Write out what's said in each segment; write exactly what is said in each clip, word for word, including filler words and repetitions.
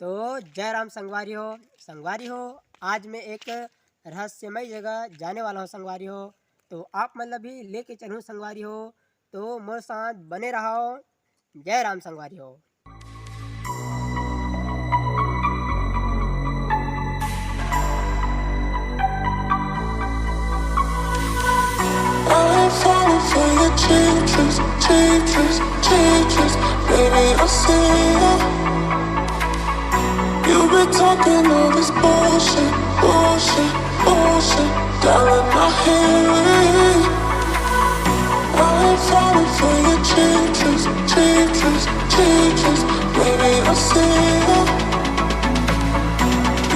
तो जय राम संगवारी हो। संगवारी हो, आज मैं एक रहस्यमय जगह जाने वाला हूँ संगवारी हो। तो आप मन ला भी लेके चलूँ संगवारी हो, तो मोर साथ बने रहो। जय राम संगवारी हो। I'm falling for your changes, changes, changes. Baby, I see you. You've been talking all this bullshit, bullshit, bullshit. Darling, I hear it. I'm falling for your changes, changes, changes. Baby, I see you.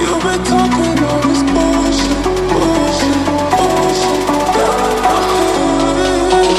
You've been talking all this bullshit, bullshit, bullshit. Darling, I hear it.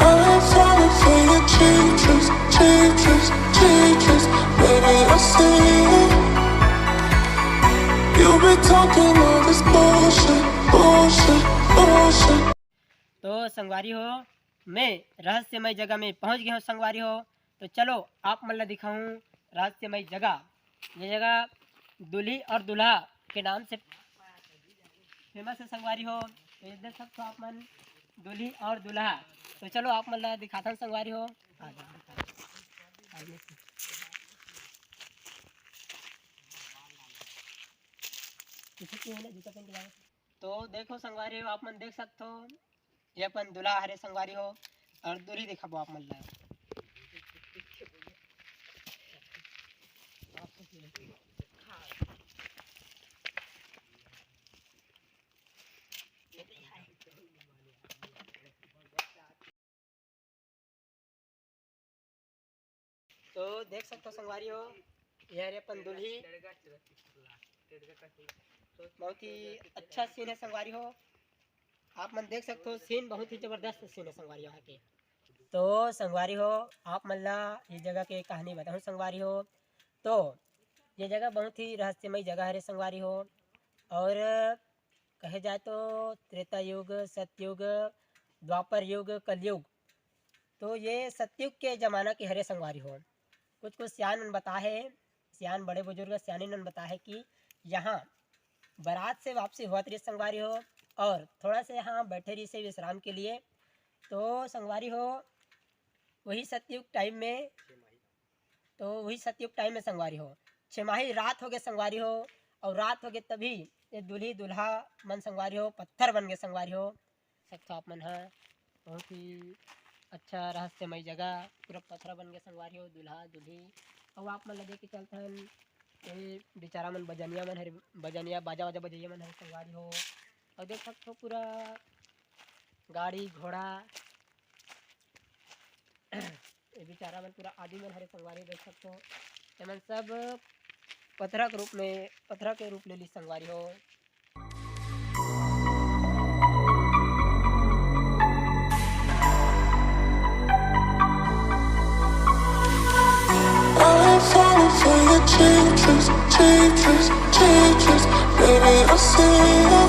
I'm falling for your changes, changes, changes. Baby, I see you. You've been talking all this bullshit, bullshit, bullshit. तो संगवारी हो, मैं रहस्यमय जगह में पहुंच गया हूँ संगवारी हो। तो चलो, आप मन ला दिखाऊं रहस्यमय जगह। ये जगह दूल्ही और दूल्हा के नाम से फेमस है संगवारी हो। तो ये देख सकते हो आप मन, दूल्ही और दूल्हा। तो चलो, आप मन ला दिखाथन संगवारी हो। आ जाओ, आ जाओ। पीछे क्यों है ना, जूता पहन के जाओ। तो देखो संगवारी हो, आप मन देख सकते हो, ये अपन दूल्हा हरे संगवारी हो, और दूल्ही दिखाबो आप मन ला। तो देख सकते हो संगवारी हो, ये हरे अपन दूल्ही। बहुत ही अच्छा सीन है संगवारी हो, आप मन देख सकते हो, सीन बहुत ही जबरदस्त सीन है संगवारी हो यहाँ के। तो संगवारी हो, आप मन ला ये जगह के कहानी बताऊँ संगवारी हो। तो ये जगह बहुत ही रहस्यमय जगह हरे संगवारी हो, और कहे जाए तो त्रेता युग, सतयुग, द्वापर युग, कलयुग। तो ये सतयुग के जमाना के हरे संगवारी हो। कुछ कुछ सियान मन बता है, सियान बड़े बुजुर्ग सियानी मन बता है कि यहाँ बारात से वापसी होत रही संगवारी हो, और थोड़ा से यहाँ बैठे रही से विश्राम के लिए। तो संगवारी हो, वही सतयुग टाइम में, तो वही सतयुग टाइम में संगवारी हो, छमाही रात हो गए संगवारी हो, और रात हो गए तभी ये दूल्ही दूल्हा मन संगवारी हो पत्थर बन गए संगवारी हो। सकथो आप मन ह, बहुत ही अच्छा रहस्यमय जगह, पूरा पथरा बन गए संगवारी हो, दूल्हा दूल्ही। अउ आप मन ल देख के चलथन, ये बेचारा मन बजनिया मन हरे, बजनिया बाजा वाजा बजैया मन हरे संगवारी हो। अउ देख सकथो पूरा गाड़ी घोड़ा ये बेचारा मन पूरा आदमी मन हरे संगवारी हो, देख सकथो। एमन सब पथरा के रूप में, पथरा के रूप ले ली संगवारी हो। I'm falling for your changes, changes, changes. Baby, I see you.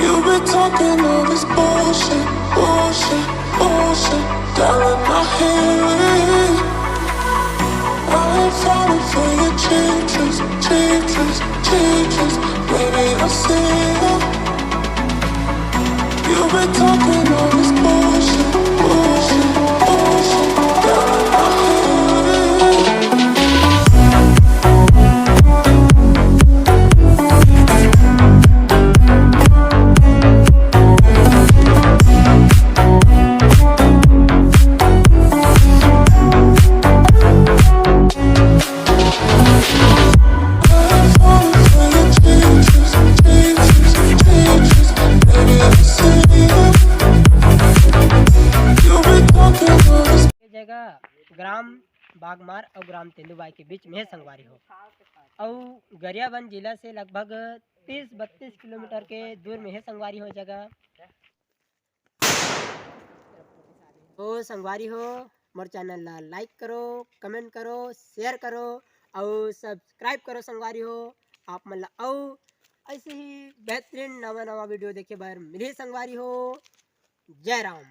You've been talking all this bullshit, bullshit, bullshit. Darling, I hear it. I'm falling for your changes, changes, changes. Baby, I see you. You've been talking all this bullshit, bullshit, bullshit. Darling, I hear it. ग्राम बागमार अउ ग्राम तेंदूबाई के बीच में हे संगवारी हो। अउ गरियाबंद जिला से लगभग तीस बत्तीस किलोमीटर के दूर में हे संगवारी हो जगह। तो संगवारी हो, मोर चैनल ला लाइक करो, कमेंट करो, शेयर करो अउ सब्सक्राइब करो संगवारी हो। आप मन ला अउ ऐसे ही बेहतरीन नवा नवा वीडियो देखे बर मिलही संगवारी हो। जय राम।